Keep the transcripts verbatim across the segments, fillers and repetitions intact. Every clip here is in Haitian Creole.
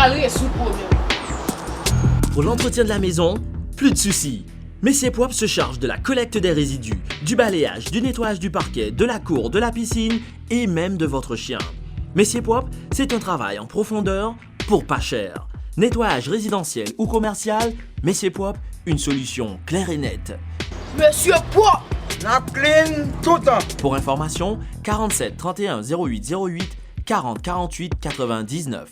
Al rezoud pwoblèm. Pour l'entretien de la maison, plus de soucis. Messier Propre se charge de la collecte des résidus, du balayage, du nettoyage du parquet, de la cour, de la piscine et même de votre chien. Messier Propre, c'est un travail en profondeur pour pas cher. Nettoyage résidentiel ou commercial, Messier Propre, une solution claire et nette. Mesye Pwòp! N ap clean toutan. Pour information, quarante-sept trente et un zéro huit zéro huit, quarante quarante-huit quatre-vingt-dix-neuf.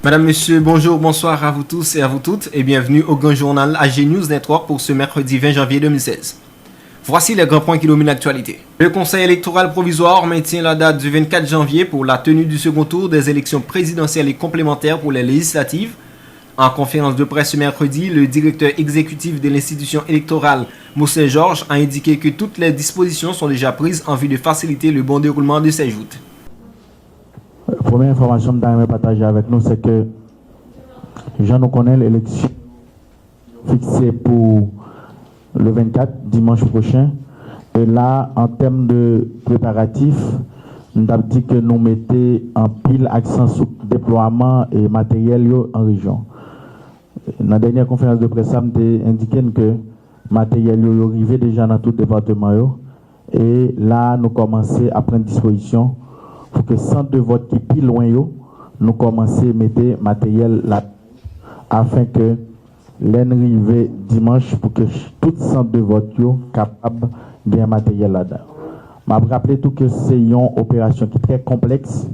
Madame, Monsieur, bonjour, bonsoir à vous tous et à vous toutes et bienvenue au Grand Journal A G News Network pour ce mercredi vingt janvier deux mille seize. Voici les grands points qui dominent l'actualité. Le Conseil électoral provisoire maintient la date du vingt-quatre janvier pour la tenue du second tour des élections présidentielles et complémentaires pour les législatives. En conférence de presse ce mercredi, le directeur exécutif de l'institution électorale, Moussaint Georges, a indiqué que toutes les dispositions sont déjà prises en vue de faciliter le bon déroulement de ces joutes. Premye enfòmasyon m ta renmen pataje avèk nou, se ke, jan nou konnen l, eleksyon fikse pou le vennkat, dimanch pwochen. E la, an tèm de preparatif, m t ap di ke nou mete anpil aksan sou deplwaman e materyèl yo an rejyon. Nan dènyè konferans de près la, m te endike n ke materyèl yo, yo rive deja nan tout depatman yo. E la, nou kòmanse ap pran dispozisyon pou ke sant de vòt ki pi lwen yo, nou kòmanse mete materyèl la, afenke lè n rive dimanch, pou ke tout sant de vòt yo kapab gen materyèl ladan. M ap raple tou ke se yon operasyon ki trè konplèks,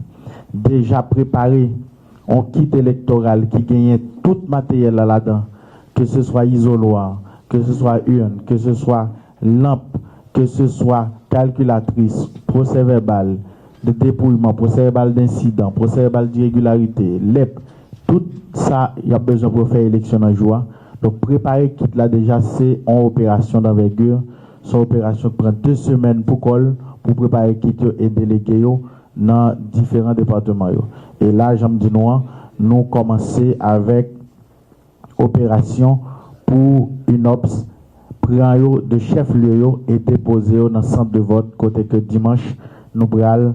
deja prepare yon kit elektoral ki genyen tout materyèl la ladan, ke se swa izolwa, ke se swa urn, ke se swa lanp, ke se swa kalkilatris, pwosè vèbal de depouyman, pwosè vèbal densidan, pwosè vèbal diregilarite, lèt, tout sa y ap bezwen pou yo fè eleksyon nan jou a. Donk, prepare kit la deja, se yon operasyon danvègi, se yon operasyon ki pran de semèn pou kò l, pou prepare kit yo e delege yo nan diferan depatman yo. E la, jan m di nou an, nou kòmanse avèk operasyon pou inops pran yo de chèf lye yo e depoze yo nan sant de vòt, kote ke dimanch nou pral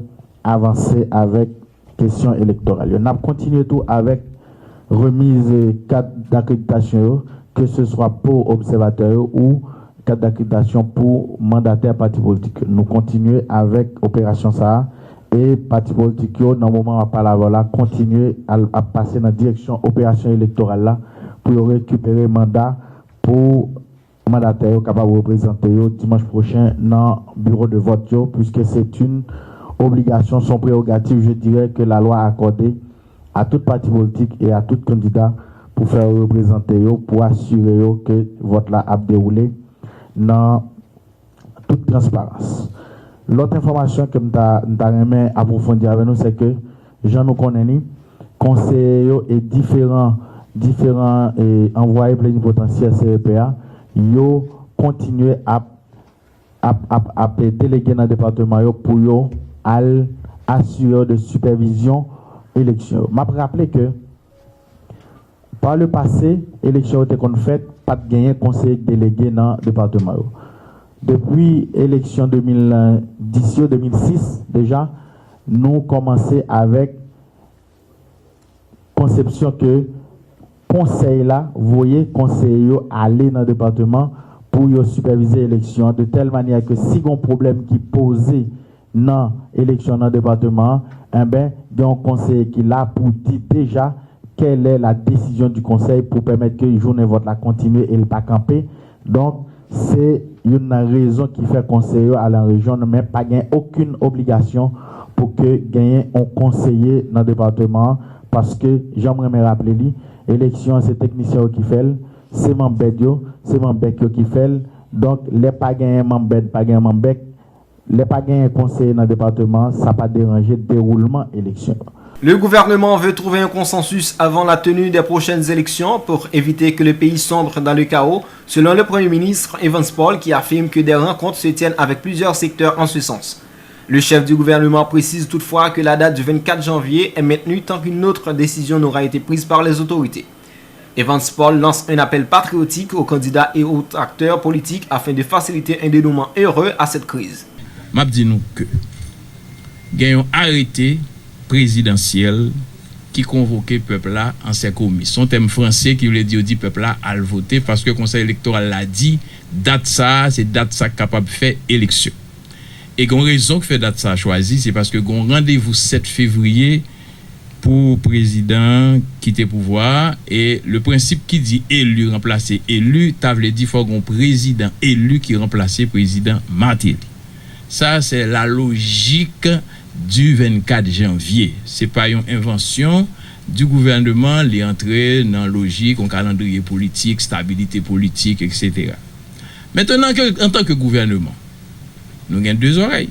avanse avèk kesyon elektoral yo. N ap kontinye tou avèk remiz kat dakreditasyon yo, ke se swa pou obsèvatè yo ou kat dakreditasyon pou mandatè pati politik yo. Nou kontinye avèk operasyon sa a, e pati politik yo, nan moman m ap pale avè w la, kontinye al, ap pase nan direksyon operasyon elektoral la pou yo rekipere manda pou mandatè yo kapab reprezante yo dimanch pwochen nan biro de vòt yo, puiske c'est une obligation, son prérogative, je dirais, que la loi a accordé à tout pati politik e a tout kandida pou fè yo reprezante yo, pou asire yo ke vòt la ap dewoule nan tout transparans. Lòt enfòmasyon ke m ta, m ta renmen apwofondi avè nou, se ke, jan nou konnen li, konseye yo e diferan, diferan e anvwaye plenipotansyè C E P a, yo kontinye ap, ap, ap, ap delege nan depatman yo pou yo al asire yo de sipèvizyon eleksyon yo. M ap raple ke, pa le pase, eleksyon yo te konn fèt, pa t genyen konseye k delege nan depatman yo. Depi eleksyon de mil dis yo, de mil sis deja, nou kòmanse avèk konsepsyon ke konsèy la voye konseye yo ale nan depatman pou yo sipèvize eleksyon an, de tèl manyè ke si gen yon pwoblèm ki poze nan eleksyon nan depatman an, enben, gen yon konseye ki la pou di deja kèl è la desizyon di konsèy pou pèmèt ke jounen vòt la kontinye e l pa kanpe. Donk, se youn nan rezon ki fè konseye yo ale an rejyon, men pa gen okenn obligasyon pou ke genyen yon konseye nan depatman an, paske, jan m renmen raple li, eleksyon an se teknisyen yo ki fè l, se manm bèd yo, se manm bèk yo ki fè l. Donk, lè pa genyen manm bèd, pa genyen manm bèk, lè pa genyen konseye nan depatman an, sa pa deranje dewoulman eleksyon yo. Le gouvernement veut trouver un consensus avant la tenue des prochaines élections pour éviter que le pays sombre dans le chaos, selon le Premier ministre Evans Paul, qui affirme que des rencontres se tiennent avec plusieurs secteurs en ce sens. Le chef du gouvernement précise toutefois que la date du vingt-quatre janvier est maintenue tant qu'une autre décision n'aura été prise par les autorités. Evans Paul lance un appel patriotique aux candidats et aux acteurs politiques afin de faciliter un dénouement heureux à cette crise. M ap di nou ke gen yon arete prezidansyèl ki konvoke pèp la an sè komi. Se yon tèm franse ki vle di yo di pèp la al vote paske Konsèy Elektoral la di dat sa a, se dat sa k kapab fè eleksyon. E gen yon rezon k fè dat sa a chwazi, se paske gen yon randevou sèt fevriye pou prezidan an kite pouvwa a, e le prensip ki di eli ranplase eli, ta vle di fò gen yon prezidan eli ki ranplase prezidan Martelly. Sa, c'est la logique du vennkat janvye. Se pa yon envansyon du gouvènman, li antre nan lojik yon kalandriye politik, stabilite politik, etsetera. Mentenan, ke, antanke gouvènman, nou gen de zòrèy.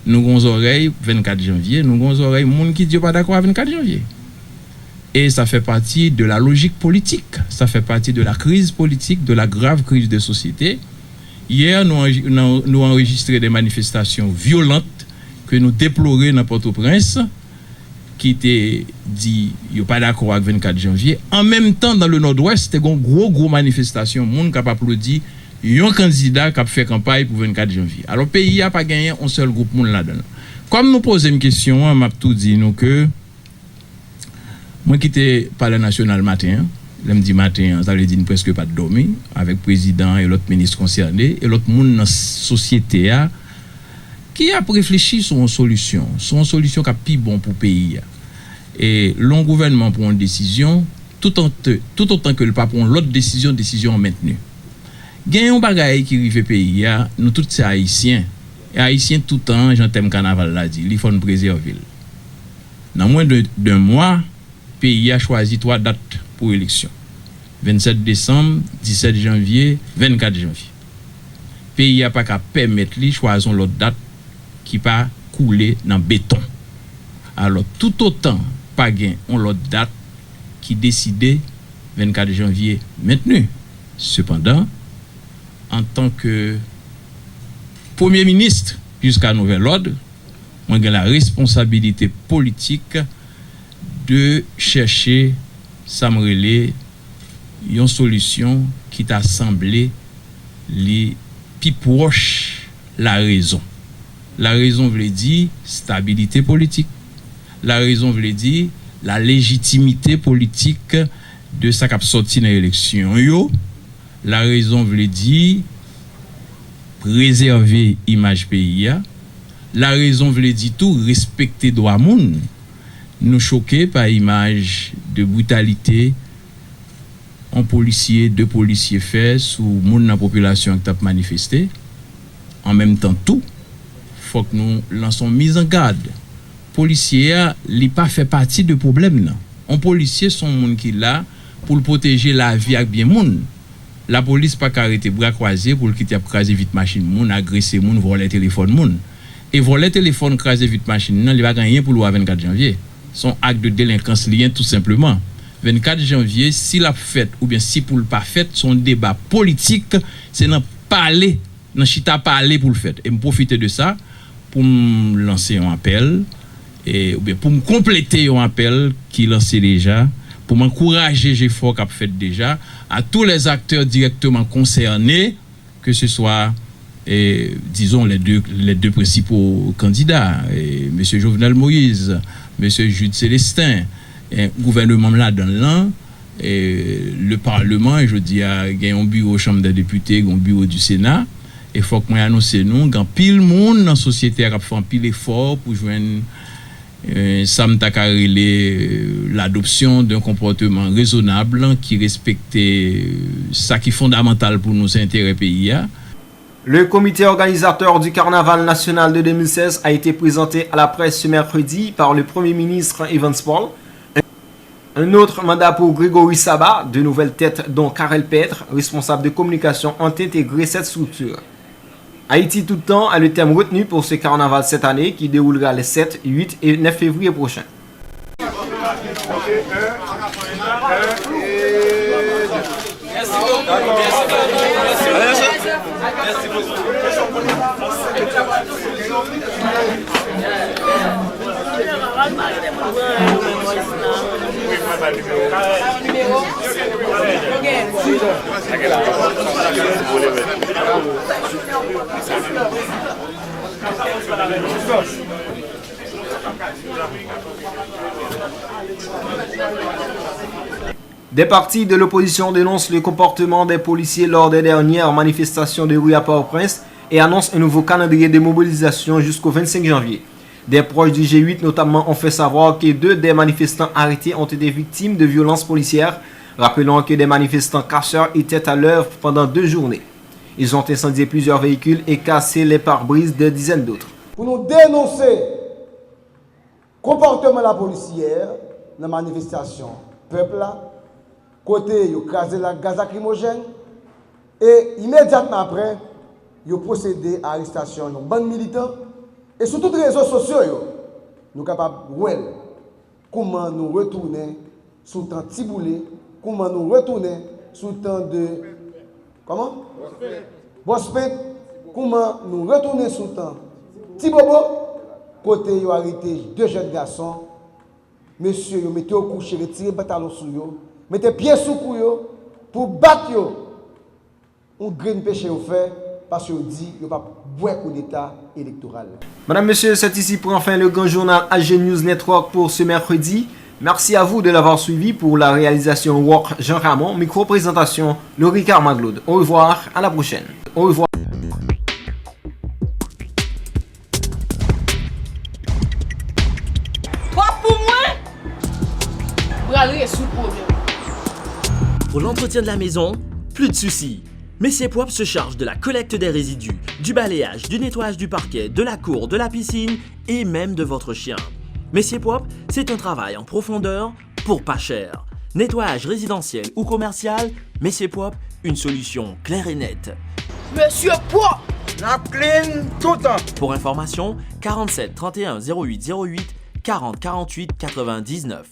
Nou gen zòrèy vennkat janvye, nou gen zòrèy moun ki di yo pa dakò a vennkat janvye. Et ça fait partie de la logique politique, ça fait partie de la crise politique, de la grave crise de société. Yè, nou anji-, nou, nou anrejistre de manifestasyon vyolent ke nou deplore nan Pòtoprens, ki te di yo pa dakò ak vennkat janvye. An menm tan, dans le Nord-Ouest, te gen yon gwo, gwo manifestasyon moun k ap aplodi yon kandida k ap fè kanpay pou vennkat janvye. Alò, peyi a pa genyen yon sèl gwoup moun ladan l. Kòm nou poze m kesyon an, m ap tou di nou ke mwen kite Palè Nasyonal maten an. Lè m di maten an, sa vle di n prèske pa t dòmi, avèk prezidan e lòt minis konsène, e lòt moun nan sosyete a, ki ap reflechi sou yon solisyon, sou yon solisyon k ap pi bon pou peyi a. E lè yon gouvènman pran yon desizyon, tout an te, tout otan ke l pa pran yon lòt desizyon, desizyon an mentni. Gen yon bagay ki rive peyi a, nou tout se Ayisyen. E Ayisyen toutan, jan tèm kanaval la di, li fò n prezève l. Nan mwen de, de mwa, peyi a chwazi twa dat pou eleksyon. Vennsèt desanm, disèt janvye, vennkat janvye. Peyi a pa ka pèmèt li chwazi yon lòt dat ki pa koule nan beton. Alò, toutotan pa gen yon lòt dat ki deside, vennkat janvye mentni. Sepandan, antanke Premye Minis jiska nouvèl òd, mwen gen la responsabilite politik de chèche sa m rele yon solisyon ki ta sanble li pi pwòch larezon. Larezon vle di stabilite politik. Larezon vle di la lejitimite politik de sa k ap sòti nan eleksyon yo. Larezon vle di prezève imaj peyi a. Larezon vle di tou respekte dwa moun. Nou choke pa imaj de britalite yon polisye, de polisye fè sou moun nan popilasyon an ki t ap manifeste. An menm tan tou, fòk nou lanse yon mizangad. Polisye a, li pa fè pati de pwoblèm nan. Yon polisye se yon moun ki la pou l pwoteje lavi ak byen moun. Lapolis pa ka rete bra kwaze pou l kite y ap kraze vit machin moun, agrese moun, vòlè telefòn moun. E vòlè telefòn, kraze vit machin nan, li pa gen anyen pou l wè a vennkat janvye. Se yon ak de delenkans li ye, tou senpleman. Vennkat janvye, si l ap fèt oubyen si pou l pa fèt, se yon deba politik, se nan pale, nan chita pale pou l fèt. E m pwofite de sa pou m lanse yon apèl, e, oubyen pou m konplete yon apèl ki lanse deja, pou m ankouraje jefò k ap fèt deja, à tous les acteurs directement concernés, que ce soit, eh, disons, les deux, les deux principaux candidats, eh, mesye Jovenel Moïse, mesye Jude Célestin, eh, gouvènman m ladan l lan, eh, le Parlement, jodi a, gen yon biwo Chanm dè Depite, gen yon biwo di Sena, e fòk mwen anonse nou, gen anpil moun nan sosyete a k ap fè anpil efò pou jwenn, eh, sa m ta ka rele, eh, l'adoption d'un comportement raisonnable qui respecte, eh, sa ki fondamantal pou nou, se enterè peyi a. Le comité organisateur du Carnaval national de deux mille seize a été présenté à la presse ce mercredi par le Premier ministre Evans Paul. Un autre mandat pour Grégory Saba, de nouvelles têtes dont Carel Petre, responsable de communication, ont intégré cette structure. Haïti tout temps est le thème retenu pour ce carnaval cette année qui déroulera les sept, huit et neuf février prochains. Des partis de l'opposition dénoncent le comportement des policiers lors des dernières manifestations de rue à Port-au-Prince et annoncent un nouveau calendrier de mobilisation jusqu'au vingt-cinq janvier. Des proches du G huit notamment ont fait savoir que deux des manifestants arrêtés ont été victimes de violences policières. Rappelons que des manifestants casseurs étaient à l'œuvre pendant deux journées. Ils ont incendié plusieurs véhicules et cassé les pare-brises de dizaines d'autres. Pou nou denonse konpòtman lapolis yè nan manifestasyon pèp la, kote yo kraze l ak gaz lakrimojèn, e imedyatman apre, yo pwosede a arestasyon yon bann militan, e sou tout rezo sosyo yo, nou kapab wè l, kouman nou retounen sou tan Ti Boule, kouman nou retounen sou tan de, kòman? Bòs Pent, kouman nou retounen sou tan Ti Bobo, kote yo arete de jèn gason, mesye yo mete yo kouche, retire pantalon sou yo, mete pye sou kou yo, pou bat yo. Yon grenn peche yo fè, paske yo di yo p ap bwè koudeta elektoral. Madame, Messieurs, c'est ici prend fin le grand journal H G News Network pour ce mercredi. Merci à vous de l'avoir suivi. Pour la réalisation Rock Jean Ramon, micro-présentation Laurie Carmaglode. Au revoir, à la prochaine. Au revoir. Pwòp pou mwen, m pral rezoud pwoblèm. Pour l'entretien de la maison, plus de soucis. Messier Propre se charge de la collecte des résidus, du balayage, du nettoyage du parquet, de la cour, de la piscine et même de votre chien. Messier Propre, c'est un travail en profondeur pour pas cher. Nettoyage résidentiel ou commercial, Messier Propre, une solution claire et nette. Mesye Pwòp! N ap clean toutan! Pour information, quarante-sept trente et un zéro huit zéro huit, quarante quarante-huit quatre-vingt-dix-neuf.